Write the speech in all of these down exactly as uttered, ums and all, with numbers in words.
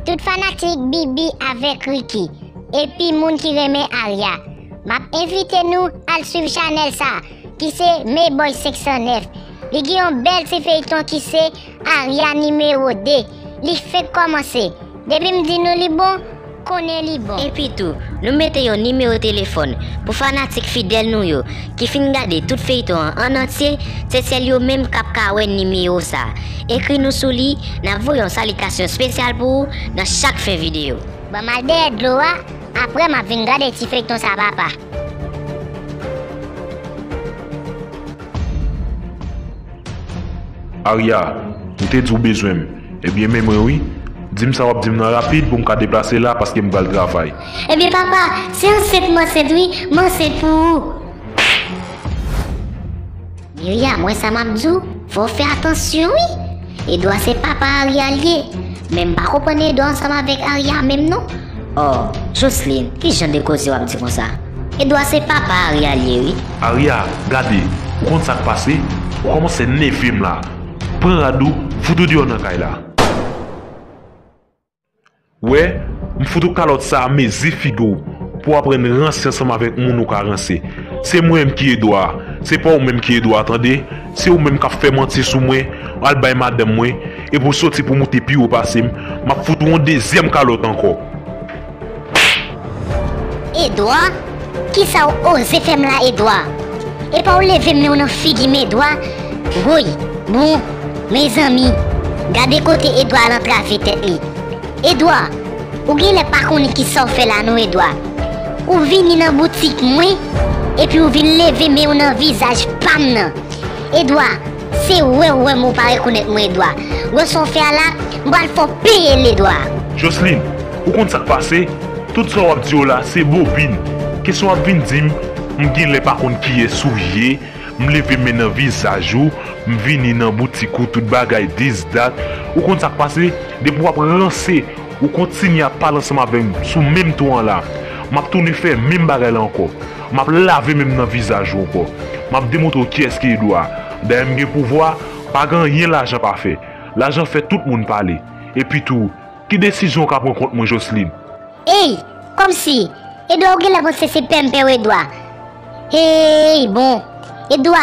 Tout fanatik Bibi avèk Ricky, epi moun ki renmen Aria, m ap envite nou al swiv chanèl sa, ki se Meboy senk san nèf. Li gen yon bèl ti feyton ki se Aria nimewo de. Li fenk kòmanse. Depi m di nou li bon, konnen li bon. Epi tou, nou mete yon nimewo telefòn pou fanatik fidèl nou yo ki fin gade tout feyton an an antye, se sèl yo menm k ap ka wè nimewo sa. Ekri nou sou li, n ap voye yon salitasyon espesyal pou ou nan chak fen videyo. Ban m al dèyè dlo a, apre m ap vin gade ti feyton sa papa. Aria, ou te di w bezwen m. Ebyen, men mwen wi. Di m sa w ap di m nan rapid pou m ka deplase la paske m pral travay. Ebyen, papa, se ansent m ansent wi, m ansent pou ou. Miriam, wè sa m ap di w, fò w fè atansyon wi. Edwa se papa Aria l ye. Men m pa konprann Edwa ansanm avèk Aria menm non. Oh, Jocelyn, ki jan de koze w ap di konsa? Edwa se papa Aria l ye wi. Aria, gade, ou konn sa k pase? Ou kòmanse nève m la. Pran rad ou, fout ou deyò nan kay la. Wè, m fout ou kalòt sa a mezi figi w pou w aprann ranse ansanm avèk moun ou ka ranse. Se mwen menm ki Edwa, se pa ou menm ki Edwa, tande? Se ou menm k ap fè manti sou mwen, al bay madanm mwen, epi w soti pou w moute pi wo pase m, m ap fout ou yon dezyèm kalòt ankò. Edwa? Kisa w oze fè m la, Edwa? Epa w leve men w nan figi m, Edwa? Woy, bon, mezanmi, gade kote Edwa al antrave tèt li. Edwa, ou genlè pa konnen kisa w fè la non, Edwa. Ou vini nan boutik mwen, epi ou vin leve men w nan vizaj pa m nan. Edwa, se wè w wè m ou pa rekonèt mwen, Edwa. Wè sa w fè a la, m pral fè w peye l, Edwa. Jocelyn, ou konn sa k pase? Tout sa w ap di yo la, se bobin. Kesyon w ap vin di m, m genlè pa konn kiyès ou ye, m leve men nan vizaj ou, m vini nan boutik ou, tout bagay dis dat. Ou konn sa k pase? Depi w ap ranse, ou kontinye ap pale ansanm avè m sou menm ton an la, m ap tounen fè menm bagay la ankò. M ap lave men m nan vizaj ou ankò. M ap demontre w kiyès ki Edwa. Dayè m gen pouvwa, pa gen anyen lajan pa fè. Lajan fè tout moun pale. Epi tou, ki desizyon w ka pran kont mwen, Jocelyn? Ey, kòmsi, Edwa ou genlè panse se pè m pè w Edwa. Ey, bon, Edwa,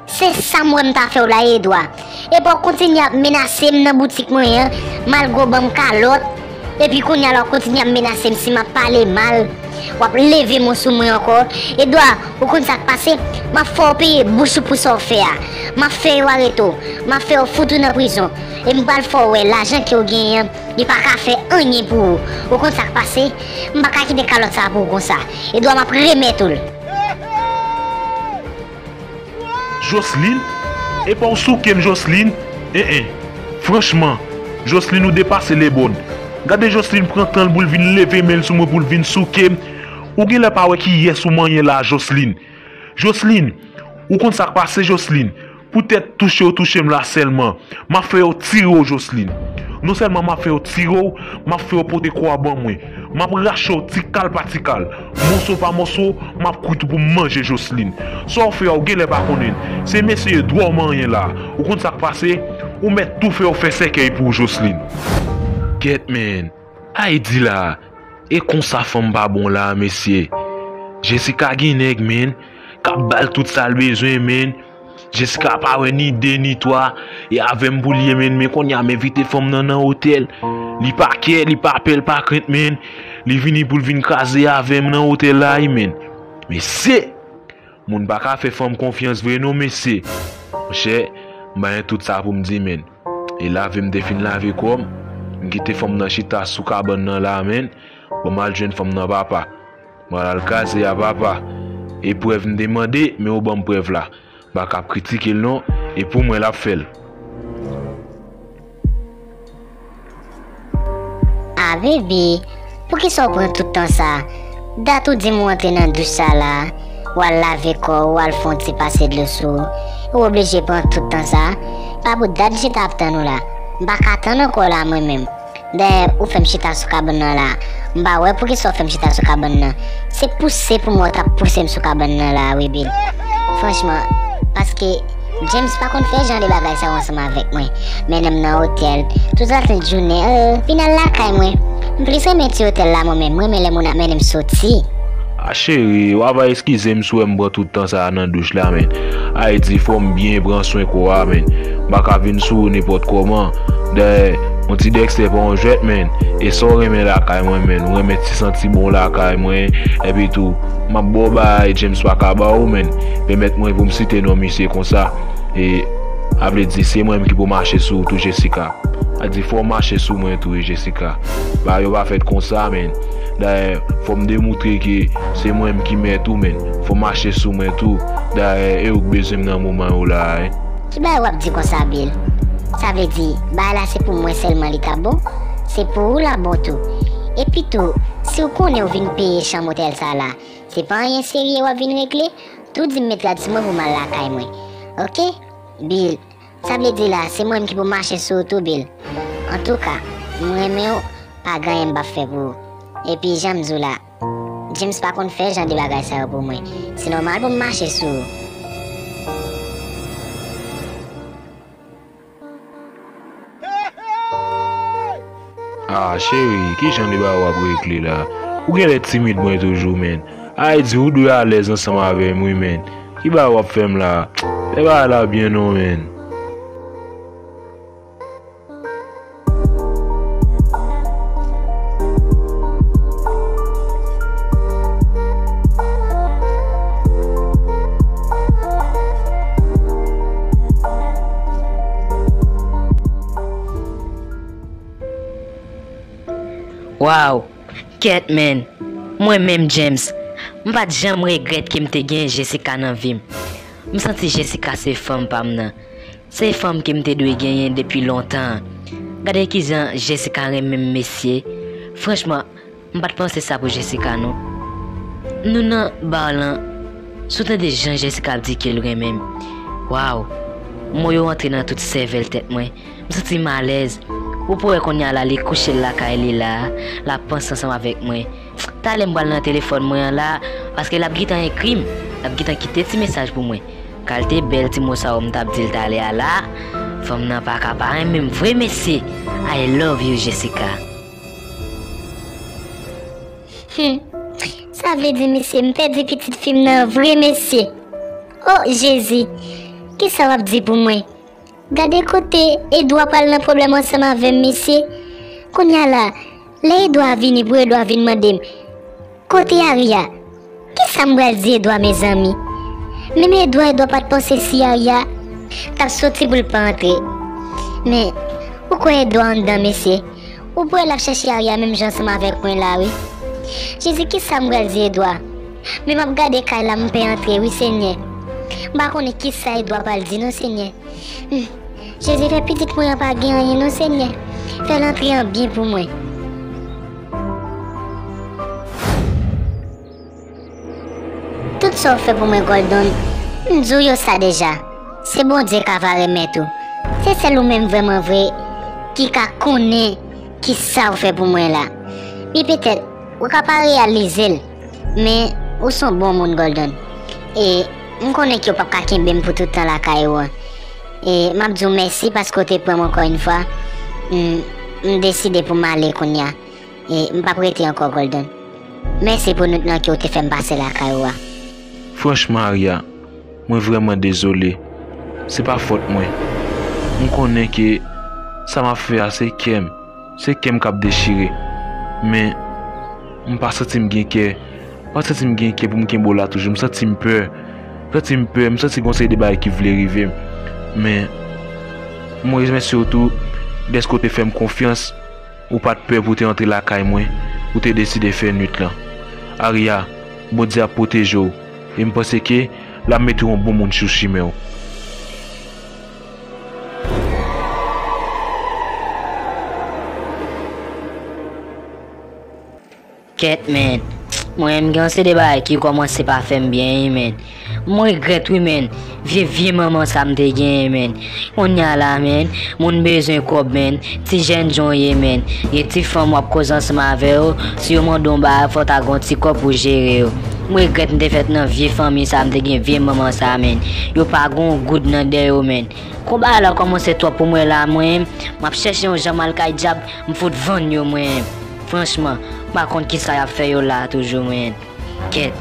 se sa m wè m ta fè w la, Edwa. Epa w kontinye ap menase m nan boutik mwen an, malgre w ban m kalòt. Epi kounye a la w kontinye ap menase m si m ap pale mal. W ap leve men w sou mwen ankò. Edwa, ou konn sa k pase? M ap fè w peye bouch ou pou sa w fè a. M ap fè yo arete w. M ap fè yo fout ou nan prizon. E m pral fè w wè lajan ke w genyen an, li pa ka fè anyen pou ou. Ou konn sa k pase? M pa ka kite kalòt sa a pou ou konsa. Edwa, m ap remèt ou l. Jocelyn? Epa w souke m, Jocelyn? En en. Franchman, Jocelyn, ou depase lebòn. Gade Jocelyn pran tan l pou l vin leve men l sou mwen pou l vin souke m. Ou genlè pa wè kiyès ou manyen la a, Jocelyn. Jocelyn, ou konn sa k pase, Jocelyn? Poutèt touche w touche m la sèlman, m ap fè yo tire w, Jocelyn. Non sèlman m ap fè yo tire w, m ap fè yo pote kò a ban mwen. M ap rache w ti kal pa ti kal, moso pa moso, m ap kwit ou pou m manje, Jocelyn. Sa w fè a, ou genlè pa konnen l. Se mesye Edwa w manyen la. Ou konn sa k pase? Ou mèt tou fè yo fè sèkèy pou w, Jocelyn. Gèt, men. Ay di la, e konsa fanm pa bon la, mesye. Jessica gen nèg, men, k ap ba l tout sa l bezwen, men. Jessica pa wè ni de ni twa, e avè m pou l ye, men, men kounye a m envite fanm nan nan otèl. Li pa kè, li pa pè, l pa krent, men. Li vini pou l vin kraze avè m nan otèl la, wi, men. Mesye! Moun pa ka fè fanm konfyans vre non, mesye. Monchè, m pa gen tout sa pou m di, men. E lave m te fin lave kò m, m kite fanm nan chita sou kabann nan la, men. Bon, m al jwenn fanm nan, papa. M al al kraze a, papa. E prèv m te mande, men ou ban m prèv la. M pa ka ap kritike l non, e pou mwen l ap fè l. A bebe, poukisa w pran tout tan sa? Dat ou di m ou antre nan douch sa la, w al lave kò w, w al fè yon ti pase dlo sou ou, ou oblije pran tout tan sa? Pa pou dat m chita ap tann ou la. M pa ka tann ankò la mwen menm. Dayè, ou fè m chita sou kabann nan la. M pa wè poukisa w fè m chita sou kabann nan. Se pouse pou mwen w t ap pouse m sou kabann nan la, wi, Bill. Franchman, paske James pa konn fè jan de bagay sa yo ansanm avèk mwen. Mennen m nan otèl, tout latjounen, euh, vin al lakay mwen. M plis renmen ti otèl la mwen menm, m renmen lè moun ap mennen m soti. A cheri, w ava eskize m si w wè m pran tout tan sa a nan douch la, men. Ayiti, fò m byen pran swen kò a, men. M pa ka vin sou ou nenpòt kòman. Dayè, yon ti Dexter pa yon jwèt, men. E sa w renmen lakay mwen, men. Ou renmen ti santi bon lakay mwen. Epi tou, m ap ba w bagay James pa ka ba ou, men. Pèmèt mwen pou m site non misye konsa. E, a vle di, se mwen menm ki pou mache sou ou tou, Jessica. A di, fò w mache sou mwen tou, wi, Jessica. Bagay yo pa fèt konsa, men. Dayè, fò m demoutre ke se mwen menm ki mèt ou, men. Fò w mache sou mwen tou. Dayè, e ou k bezwen m nan moman yo la a, wi. Ki bagay w ap di konsa, Bill? Sa vle di, bagay la se pou mwen sèlman li t ap bon? Se pou ou l ap bon tou. Epi tou, si w konnen w vin peye chanm otèl sa la, se pa anyen serye w ap vin regle? Tou di m met rad sou mwen pou m al lakay mwen. Oke? Bill, sa vle di la, se mwen menm ki pou mache sou ou tou, Bill. Antouka, m renmen w, pa gen anyen m p ap fè pou ou. Epi, jan m di w la, James pa konn fè jan de bagay sa yo pou mwen. Se nòmal pou m mache sou ou. Ah, cheri, ki jan de bagay w ap regle la? Ou genlè timid mwen toujou, men. Ay di, ou dwe alèz ansanm avè m, wi, men. Ki bagay w ap fè m la? Fè bagay la byen non, men. Wow! Kèt, men. Mwen menm, James, m pa t janm regrèt ke m te gen Jessica nan vi m. M santi Jessica se fanm pa m nan. Se fanm ke m te dwe genyen depi lontan. Gade kijan Jessica renmen m, mesye. Franchman, m pa t panse sa pou Jessica, non. Nou nan bar lan, si w tande jan Jessica ap di ke l renmen m. Waw! Mo yo antre nan tout sèvèl tèt mwen. M santi m alèz. Ou pou wè kounye a la, li kouche l lakay li la, l ap panse ansanm avèk mwen. Talè m pral nan telefòn mwen an la, paske l ap gentan ekri m, l ap gentan kite ti mesaj pou mwen. Kalte bèl ti mo sa yo m t ap di l talè a la, fanm nan pa ka pa renmen m vre, mesye. I love you, Jessica. Hmm. Sa vle di, mesye, m pèdi pitit fi m nan vre, mesye. O Jezi, kisa w ap di pou mwen? Gade kote Edwa pral nan pwoblèm ansanm avè m, mesye. Kounye a la, lè Edwa vini pou Edwa vin mande m, kote Aria? Kisa m pral di Edwa, mezanmi? Menm Edwa, Edwa pa t panse si Aria t ap soti pou l pa antre. Men, ou kwè Edwa anndan, mesye? Ou kwè l ap chèche Aria menm jan ansanm avèk mwen la, wi. Jezi, kisa m pral di Edwa? Men m ap gade kay la, m pè antre, wi, Senyè. M pa konnen kisa Edwa pral di, non, Senyè. Hmm. Jezi, fè pitit mwen an pa gen anyen non, Senyè. Fè l antre an byen pou mwen. Tout sa w fè pou mwen, Gordon, m di w yo sa deja. Se Bondye k ava remèt ou. Se sèl ou menm vrèman vre ki ka konnen kisa w fè pou mwen la. Byen petèt, ou ka pa reyalize l, men ou se yon bon moun, Gordon. E m konnen ke w p ap ka kenbe m pou tout tan lakay ou an. E m ap di w mèsi paske w te pran m ankò yon fwa. M, m deside pou m ale kounye a. E m p ap rete ankò, Gordon. Mèsi pou nwit lan ke w te fè m pase lakay ou a. Franchman, Aria, mwen vrèman dezole. Se pa fòt mwen. M konnen ke sa m ap fè a se kè m. Se kè m k ap dechire. Men, m pa santi m gen kè. M pa santi m gen kè pou m kenbe w la toujou. M santi m pè. M santi m pè. M santi gon seri de bagay ki vle rive m. Men, mwen remèsye w tou dèske w te fè m konfyans. Ou pa t pè pou w te antre lakay mwen. Ou te deside fè nwit lan. Aria, Bondye ap pwoteje w. E m panse ke l ap mete yon bon moun sou chimen w. Kèt, men. Mwen, m gen yon seri de bagay ki kòmanse pa fè m byen, wi, men. M regrèt, wi, men. Vye, vye manman sa m te genyen, men. Kounye a la, men, moun bezwen kòb, men. Ti jènjan w ye, men. Gen ti fanm w ap koze ansanm avè yo. Si yo mande w yon bagay, fò w ta gen yon ti kòb pou jere yo. M regrèt m te fèt nan vye fanmi sa, m te gen vye manman sa, men. Yo pa gen yon goud nan dèyè yo, men. Konba la kòmanse twòp pou mwen la, mwen. M ap chèche yon jan m al kay dyab, m fout vann yo, mwen. Franchman, m pa konn kisa y ap fè yo la a toujou, men. Kèt.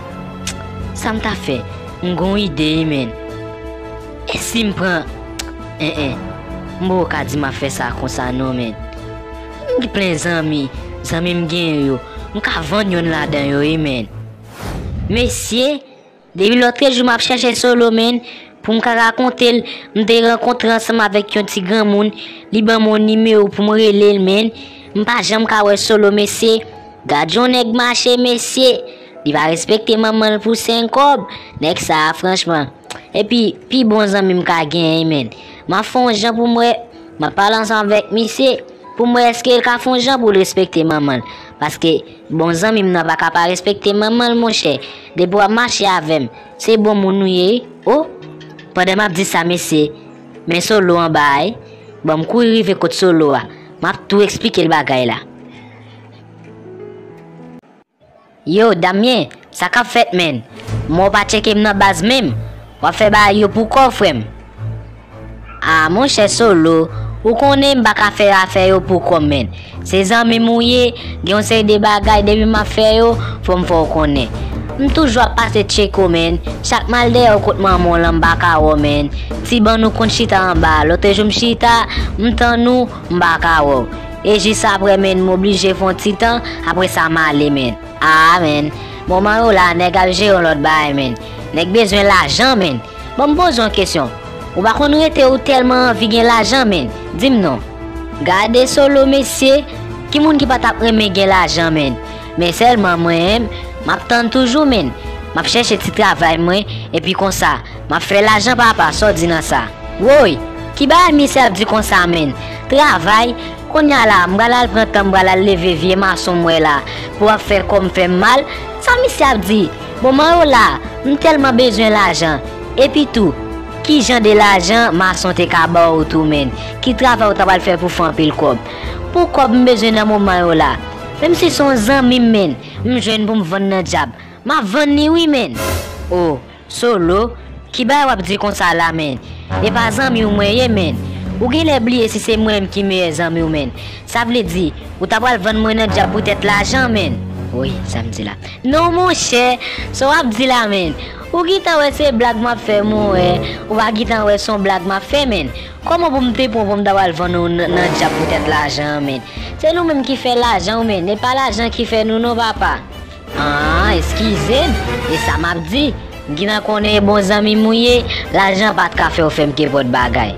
Sa m ta fè? M gon ide, wi, men. E si m pran, en, en. M poko ka di m ap fè sa konsa non, men. M gen plen zanmi. Zanmi m genyen yo. M ka vann yonn ladan yo, wi, men. Mesye, depi lòtrejou m ap chèche Solo, men, pou m ka rakonte l, m te rankontre ansanm avèk yon ti granmoun, li ban m yon nimewo pou m rele l, men, m pa janm ka wè Solo, mesye. Gad yon nèg mache, mesye. Li pa respekte manman l pou senk kòb. Nèg sa a, franchman. Epi, pi bon zanmi m ka genyen, men. M ap fè yon jan pou m wè, m ap pale ansanm avèk misye, pou m wè èske l ka fè yon jan pou l respekte manman l. Paske, bon zanmi m nan pa ka pa respekte manman l, monchè. Depi w ap mache avè m, se bon moun ou ye, wi. O, pandan m ap di sa, mesye, men Solo anba a, wi. Ban m kouri rive kot Solo a. M ap tou eksplike l bagay la. Yo, Damyen, sa k ap fèt, men? Mò w pa tcheke m nan baz menm. W ap fè bagay yo pou kò w, frè m. A, monchè Solo, ou konnen m pa ka fè afè yo pou kò m, men. Se zanmi m ou ye, gen yon seri de bagay, depi m ap fè yo, fò m fè w konnen. M toujou ap pase tcheke w, men. Chak m al dèyè w kot manman w lan, m pa ka wè w, men. Ti ban nou konn chita anba a, lòtrejou m chita, m tann ou, m pa ka wè w. E jis apre, men, m oblije fè yon ti tan, apre sa m ale, men. A, men. Moman yo la, nèg ap jere yon lòt bagay, men. Nèg bezwen lajan, men. Bon, m poze w yon kesyon. Ou pa konn rete ou tèlman anvi gen lajan, men. Di m non. Gade Solo, mesye. Ki moun ki pa t ap renmen gen lajan, men? Men sèlman mwen, m ap tann toujou, men. M ap chèche ti travay mwen, epi konsa, m ap fè lajan papa, sa w di nan sa? Woy, ki bagay misye ap di konsa, men? Travay? Kounye a la, m pral al pran tan, m pral al leve vye mason m wè la, pou ap fè kò m fè m mal? Sa misye ap di? Moman yo la, m tèlman bezwen lajan. Epi tou, ki jan de lajan mason te ka ba w tou, men? Ki travay ou ta pral fè pou fè anpil kòb? Pou kòb m bezwen nan moman yo la. Menm si se yon zanmi m, men, m jwenn pou m vann nan dyab. M ap vann li wi, men. O, Solo, ki bagay w ap di konsa la, men? E pa zanmi w mwen ye, men. Ou genlè bliye si se mwen menm ki meyè zanmi w, men. Sa vle di, ou ta pral vann mwen nan dyab poutèt lajan, men. Woy, sa m di la. Non, monchè, sa w ap di la, men? Ou gentan wè se blag m ap fè, mwen wè. Ou pa gentan wè se yon blag m ap fè, men. Kòman pou m te pran pou m ta pral vann ou nan, nan dyab poutèt lajan an, men? Se nou menm ki fè lajan, wi, men. E pa lajan ki fè nou, non, papa. An, eskize m, e sa m ap di? M gentan konnen e bon zanmi m ou ye, lajan pa t ka fè w fè m kenpòt bagay.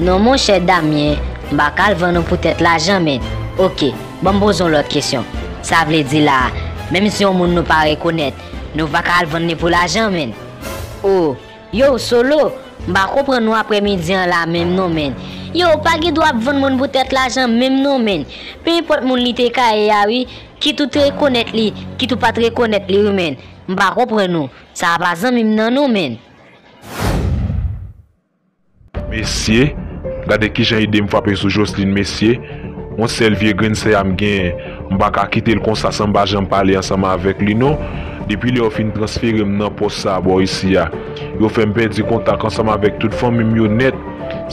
Non, monchè Damyen, m pa ka al vann ou poutèt lajan, men. Oke, ban m poze w lòt kesyon. Sa vle di la, menm si yon moun nou pa rekonèt, nou pa ka al vann li pou lajan, men. O, yo, Solo, m pa konprann ou aprèmidi an la menm non, men. Yo, ou pa gen dwa ap vann moun poutèt lajan menm non, men. Pe enpòt moun li te ka ye a, wi, kit ou te rekonèt li, kit ou pa t rekonèt li, wi, men. M pa konprann ou. Sa a pa zanmi m nan non, men. Mesye, gade kijan ide m frape sou Jocelyn, mesye. Yon sèl vye grenn sè a m genyen, m pa ka kite l konsa san m pa janm pale ansanm avèk li non. Depi lè yo fin transfere m nan pòs sa a bò isi a, yo fè m pèdi kontak ansanm avèk tout fanmi m yo nèt.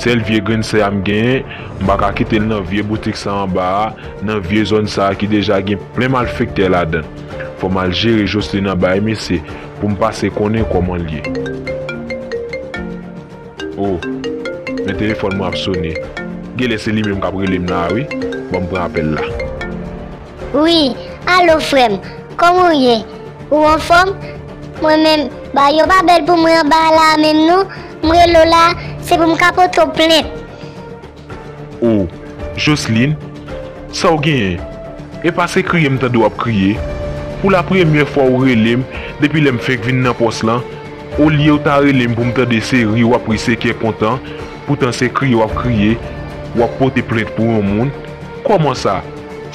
Sèl vye grenn sè a m genyen, m pa ka kite l nan vye boutik sa anba a, nan vye zòn sa a ki deja gen plen malfektè ladan l. Fò m al jere Jocelyn anba a, mesye, pou m pase konnen kòman l ye. O, men telefòn mwen ap sone. Genlè se li menm k ap rele m la a wi. Ban m pran apèl la. Wi, alo frè m, kòman w ye? Ou anfòm? Mwen menm, bagay yo pa bèl pou mwen anba a la a menm non. M rele w la, se pou m ka pote w plent. O, Jocelyn, sa w genyen? Epa se kriye m tande w ap kriye? Pou la premyè fwa ou rele m depi lè m fenk vin nan pòs lan, olye w ta rele m pou m tande se ri w ap ri, se kè kontan, poutan se kriye w ap kriye, w ap pote plent pou yon moun. Kòman sa?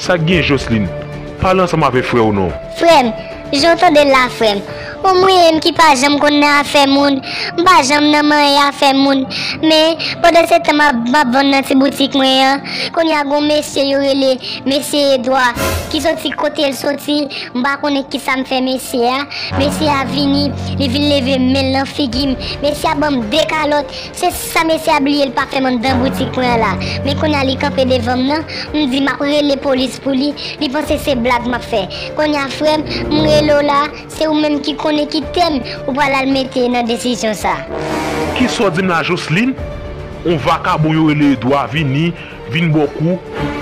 Sa k gen, Jocelyn? Pale ansanm avèk frè w non. Frè m, jan w tande l la, frè m, Bon, mwen menm ki pa janm konn nan afè moun, m pa janm nan manyen afè moun. Men, pandan se tan m ap, m ap vann nan ti boutik mwen an, kounye a gon mesye yo rele mesye Edwa, ki soti kote l soti, m pa konnen kisa m fè mesye a. Mesye a vini, li vin leve men l nan figi m. Mesye a ban m de kalòt, se sa mesye a bliye l pa fè m anndan boutik mwen an la. Men kounye a li kanpe devan m nan, m di m ap rele polis pou li, li panse se blag m ap fè. Kounye a frè m, m rele w la, se ou menm ki konnen ki tèm ou pral al mete nan desizyon sa. Kisa w di m la, Jocelyn? On vakabon yo rele Edwa vini, vin ba w kou.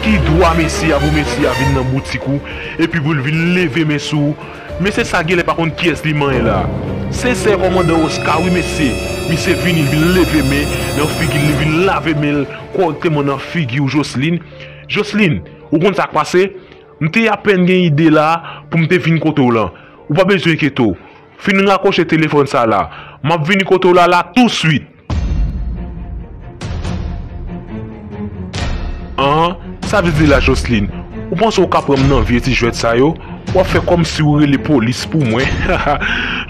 Ki dwa mesye a pou mesye a vin nan boutik ou, epi pou l vin leve men sou ou? Mesye sa genlè pa konn kiyès li manyen la. Se sè kòmandan Oscar wi mesye. Misye vini, l vin leve men nan figi l, li vin lave men l kòrèkteman nan figi w, Jocelyn. Jocelyn, ou konn sa k pase? M te apèn gen ide la pou m te vin kote w lan. Ou pa bezwen enkyete w. Fin rakwoche telefòn sa la. M ap vini kote w la, la touswit. An, sa vle di la, Jocelyn, ou panse w ka pran m nan vye ti jwèt sa yo? W ap fè kòmsi w rele polis pou mwen.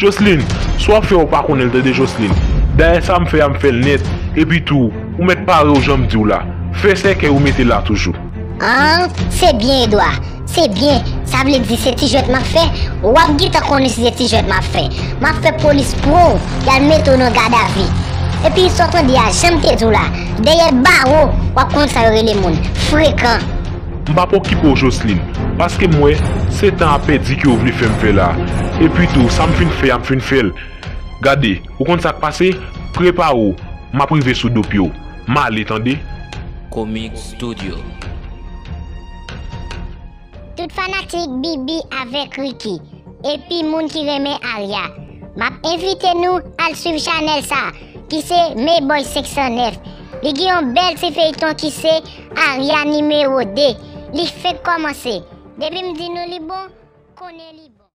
Jocelyn, sa w ap fè a w pa konnen l, tande, Jocelyn. Dayè sa m fè a, m fè l nèt. Epi tou, ou mèt pare w jan m di w la. Fè sèkèy ou mete la toujou. An, se byen, Edwa. Se byen, sa vle di se ti jwèt m ap fè? W ap gentan konnen si se ti jwèt m ap fè. M ap fè polis pran w, y al mete w nan gadavi. Epi sa w tande a, jan m te di w la, dèyè bawo, w ap konn sa yo rele moun frekan. M p ap okipe w, Jocelyn, paske m wè se tan a pèdi ke w vle fè m fè la. Epi tou, sa m fin fè a, m fin fè l. Gade, ou konn sa k pase? Prepare w, m ap rive sou do pye w. M ale, tande? Comic Studio. Tout fanatik Bibi avèk Ricky, epi moun ki renmen Arya, m ap envite nou al swiv chanèl sa, ki se Meboy senk san nèf. Li gen yon bèl ti feyton ki se Arya nimewo de. Li fenk kòmanse. Depi m di nou li bon, konnen li bon.